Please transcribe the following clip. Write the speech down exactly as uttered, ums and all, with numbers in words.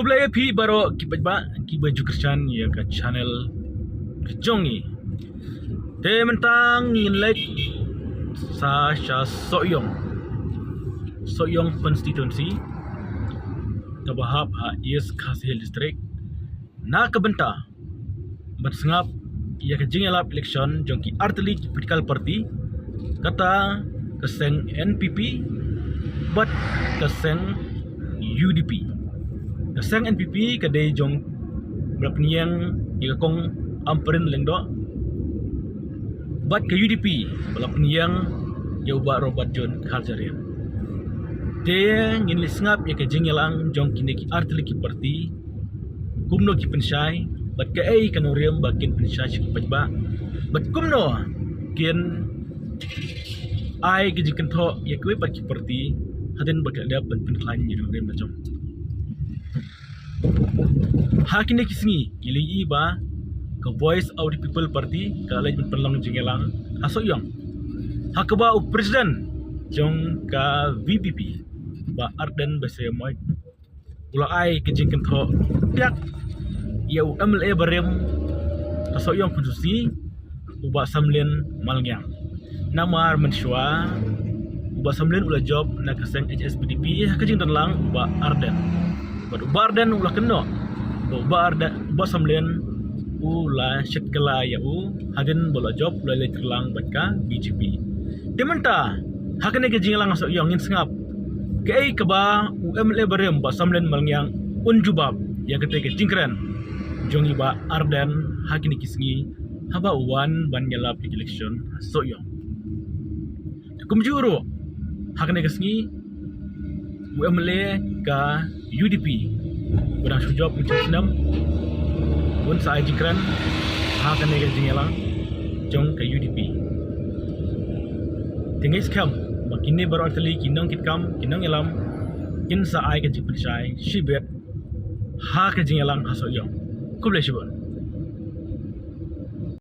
Khublei ïa phi baroh ki paidbah kiba ju kyrshan ïa ka channel ka jong ngi. Te mynta ngin leit sa sha Sohiong. Sohiong constituency kaba hap ha East Khasi Hills District. Na ka bynta ban sngap ïa ka jingïalap election jong ki artylli ki political party, kata ka seng N P P bad ka seng U D P. Ka seng N P P ka dei jong ba la pynïeng ïa ka Kong Ampareen Lyngdoh, bad ka U D P ba la pynïeng ïa u Bah Robert John Kharjahriat. Te ngin leit sngap ïa ka jingïalang jong kine ki artylli ki party, kumno ki pynshai, bad kaei ka nongrim ba kin pynshai sha ki paidbah, bad kumno kin ai ka jingkynthoh ïa kiwei pat ki party hadien ba ki la dep ban pynkhlaiñ ïa ka nongrim la jong. Ha kine ki sngi ngi la ïohi ba ka Voice of the People Party ka la leit ban pynlong jingïalang ha Sohiong, ha kaba u president jong ka V P P, Bah Ardent Basaiawmoit, u la ai ka jingkynthoh piak ïa u M L A barim ka Sohiong constituency, u Bah Samlin Malngiang. Namar mynshuwa u Bah Samlin u la jop na ka seng H S P D P ha ka jingdonlang u Bah Ardent. Bad u Bah Ardent u la kynnoh ba u Bah Ardent, u Bah Samlin u la shet kylla ïa u hadien ba u la jop, u la leit rlang bad ka B J P. Te mynta ha kane ka jingïalang ha Sohiong ngin sngap kaei kaba u M L A barim Bah Samlin Malngiang un jubab ïa kata ka jingkren jong i Bah Ardent ha kine ki sngi haba u wan ban ïalap election ha Sohiong. Kumjuh ruh ha kane ka sngi u M L A ka U D P ba dang shu jop mynshem snem un sa ai jingkren ha kane ka jingïalang jong ka U D P. Te ngi skhem ba kine baroh artylli ki nongkitkam, ki nongïalam kin sa ai ka jingpynshai shibit ha ka jingïalang ha Sohiong. Khublei shibun.